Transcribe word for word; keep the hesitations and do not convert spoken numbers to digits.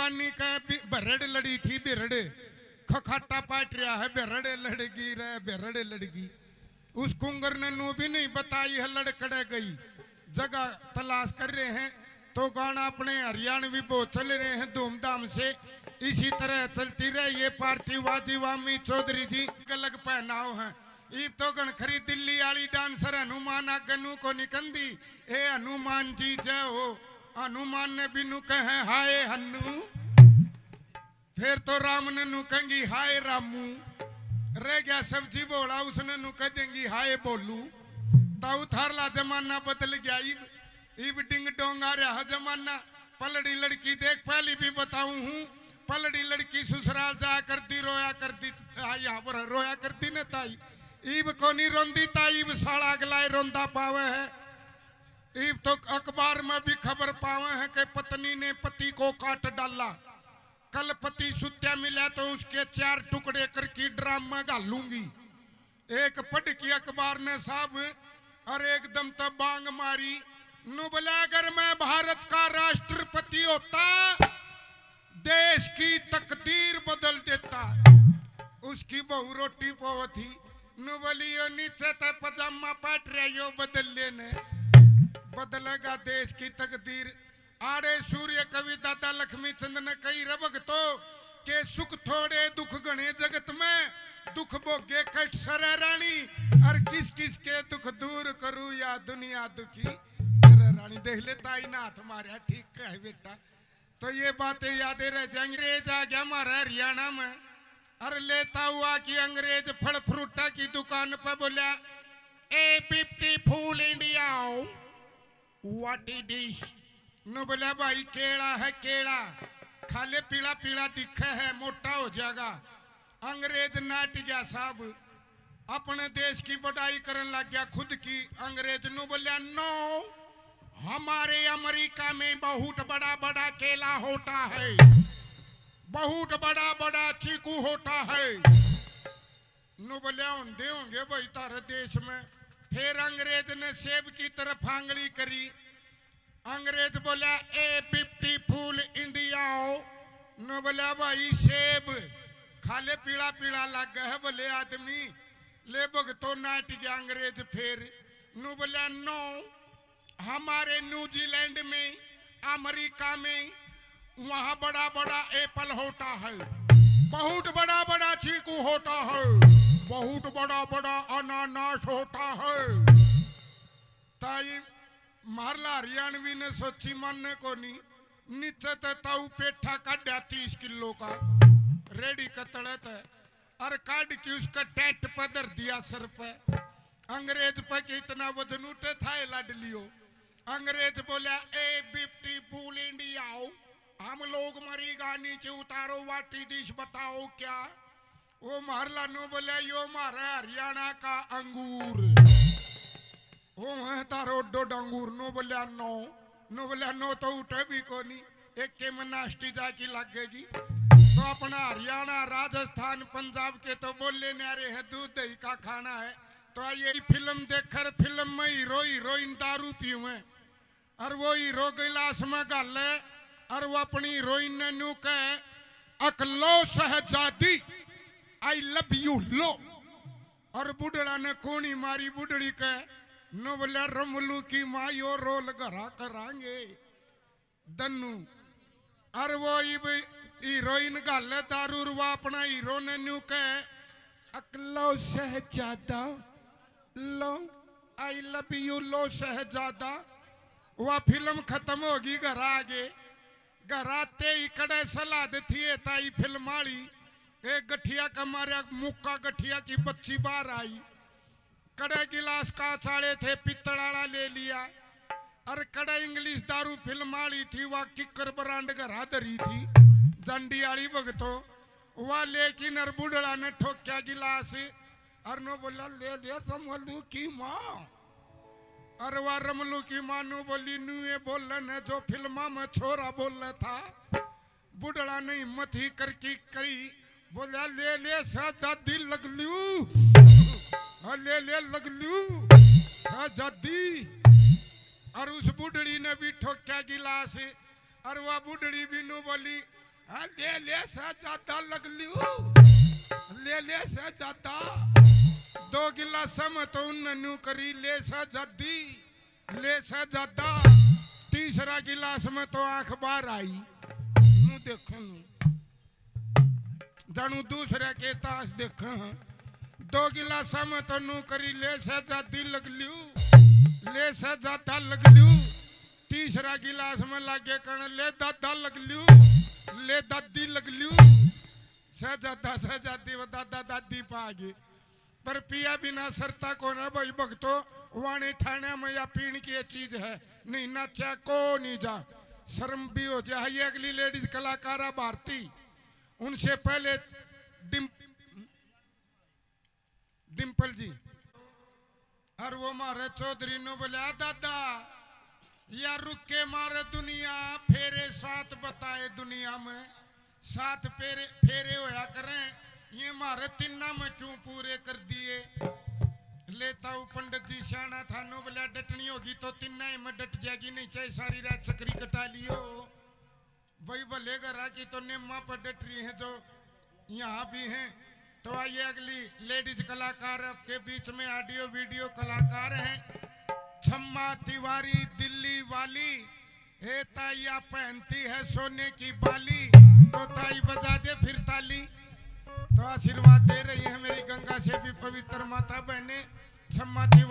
रानी का बि-, भरड़ लड़ी थी, भरड़। खखाटा पाट रहा है, भरड़ लड़गी रे, भरड़ लड़गी। उस कुंगर ने नू भी नहीं बताई है, लड़कड़े गई। जगह तलाश कर रहे हैं, तो गाना अपने हरियाणवी बहुत चल रहे हैं धूमधाम से। इसी तरह चलती रहे ये पार्टी। वाह जी वाह, अमित चौधरी जी अलग पहनाव है। इब तो घणखरी दिल्ली आली डांसर हनुमान आगे नू को निकंदी, ए हनुमान जी जय हो। हनुमान ने भी नू कहे हाय हन्नू, फिर तो राम ने नू कहेंगी हाय रामू। रह गया सब्जी भोला, उसने नू कह देंगी हाय भोलू। ताऊ थारला जमाना बदल गया। इब, इब डिंग डोंग आ रहा जमाना। पलड़ी लड़की देख, पहली भी बताऊं हूँ, पलड़ी लड़की ससुराल जाया करती, रोया करती, आ, यहाँ पर रोया करती न ताई। इब कोनी रोंदी ताई, इब साला अगला ही रोंदा पावे है। इब तो अखबार में भी खबर पावे है कि पत्नी ने पति को काट डाला। कल पति सुत्या मिला तो उसके चार टुकड़े करके ड्रम में घालूंगी। एक पढ़ की अखबार ने साहब, और एकदम तो बांग मारी। नू बोला, अगर मैं भारत का राष्ट्रपति होता, देश की तकदीर बदल देता। उसकी बहू रोटी पो थी। नू बोली, यो नीचे ते पजामा पाट रहा, यो बदल लेने, बदलेगा देश की तकदीर। आड़े सूर्य कवि दादा लक्ष्मी चंद ने कही, रे भगतो, के सुख थोड़े दुख घणे जगत में, दुख भोगे कष्ट सरे रानी, और किस किस के दुख दूर करूँ या दुनिया दुखी करे रानी। देख ले ताई ने हाथ मारा, ठीक है बेटा। तो ये बातें यादें रह जाएंगी। अंग्रेज आ गया हमारा हरियाणा में, और लेता हुआ कि अंग्रेज फल फ्रूटा की दुकान पर बोला, a fifty full India, what is this? नू बोला, भाई केला है, केला, खा ले, पीला पीला दिखे है, मोटा हो जाएगा। अंग्रेज नाट गया साहब, अपने देश की बड़ाई करन लग गया, खुद की। अंग्रेज नू बोला, नो, हमारे अमेरिका में बहुत बड़ा बड़ा केला होता है, बहुत बड़ा बड़ा चीकू होता है। नू बोला, होंदे होंगे भाई थारे देश में। फिर अंग्रेज ने सेब की तरफ आंगली करी। अंग्रेज बोला, ए ब्यूटीफुल इंडिया, नू बोला, भाई सेब खा ले, पीला पीला लागे है भले आदमी। ले भगतो, नाट गया अंग्रेज। फिर नू बोला, नो, हमारे न्यूजीलैंड में, अमेरिका में, वहाँ बड़ा बड़ा एप्पल होता है, बहुत बड़ा बड़ा चीकू होता है, बहुत बड़ा बड़ा अनानास होता है। ताई मारला हरियाणवी ने सोची मानने को नी, नीचे ते ताऊ पेठा काढ़ा तीस किलो का, रेडी के तले ते, और काढ़ के उसका टैट पे धर दिया सर पे। अंग्रेज पे के इतना वजन उठे था ये लाडलियो। अंग्रेज बोला, ए ब्यूटीफुल इंडिया, हम लोग मरी गा, नीचे उतारो, what is this, बताओ क्या? वो मारला नू बोला, यो मारा हरियाणा का अंगूर। ओ है तारो डोड अंगूर। नू बोला, नो। नू बोला, नो तो उठे भी कोनी, एक के में नाश्ती जाकी लगेगी। तो अपना हरियाणा, राजस्थान, पंजाब के तो बोले न्यारे हैं, दूध दही का खाना है। तो ये फिल्म देखकर फिल्म में हीरो हीरोइन दारू पीवे, और वो हीरो गिलास में घाले, और वो अपनी हीरोइन ने न्यू कहे, अक लो शहजादी, I love you, लो। और बुढ़ड़ा ने कोनी मारी बुढ़ड़ी के, नो बोला, रमलू की माँ, यो रोल घरा करांगे। दन्नू। और वो इब हीरोइन घाले दारू, और वो अपना हीरो ने न्यू कहे, अक लो शहजादा, लो, I love you, लो शहजादा। वह फिल्म खत्म होगी, घर आ गए। घर आते ही कड़े सलाद थी, ए ताई फिल्म आली, एक गठिया का मारा मुक्का, गठिया की बच्ची बाहर आई। कड़े गिलास कांच आले थे, पीतल आला ले लिया। अर कड़े इंग्लिश दारू फिल्म आली थी, वा किकर ब्रांड घरा धरी थी, जांडी आली भगतो। वा लेकिन अर बुढ़ड़ा ने ठोक्या गिलास, अर नो बोला, ले ले रमलू की माँ। अर वा रमलू की माँ नो बोली, न्यू ये बोलन है जो फिल्मा में छोरा बोले था। बुढ़ड़ा ने हिम्मत ही करके कही, बोला, ले ले शहजादी लग लू, हाँ, ले ले लग लू शहजादी। और उस बुढ़ड़ी ने भी ठोक्या गिलास, और वह बुढ़ड़ी भी नू बोली, हाँ, ले ले शहजादा लग लियो, ले ले शहजादा। दो गिलासा में तो उनने न्यू करी, ले शहजादी, ले शहजादा। तीसरा गिलास में तो आंख बाहर आई, न्यू देखूं, जानू दूसरे के ताश देखे। दो गिलासा में तो न्यू करी, ले शहजादी लग लियो, ले शहजादा लग लियो। तीसरा गिलास में लागे कण, ले दादा लग लियो, ले दादी लग लियो। शहजादा शहजादी, वो दादा दादी पा गए। पर पिया बिना सरता कोना भाई भगतो। वाणी ठाणे में या पीण की ये चीज है, नहीं नाचा को नहीं जा, शर्म भी हो जाए। ये अगली लेडीज कलाकार है भारती, उनसे पहले डिम-, डिम्पल जी। और वो मारे चौधरी नु बोला, दादा, या रुक के मारे दुनिया, फेरे सात बताए दुनिया में, सात फेरे, फेरे होया करें, ये मारे तिन्ना में क्यों पूरे कर दिए? लेता हूँ पंडित जी, सियाणा थानू बोला, डटनी होगी तो तिन्ना ही में डट जाएगी, नहीं चाहे सारी रात चक्री कटा लियो। भाई भले घरा की तो निम्मा पर डट रही है जो यहाँ भी हैं। तो आइए, अगली लेडीज कलाकार आपके बीच में, ऑडियो वीडियो कलाकार हैं छम्मा तिवारी, दिल्ली वाली। ए ताई, या पहनती है सोने की बाली, तो ताई बजा दे फिर ताली। तो आशीर्वाद दे रही है मेरी गंगा से भी पवित्र माता बहनें छम्मा तिवारी।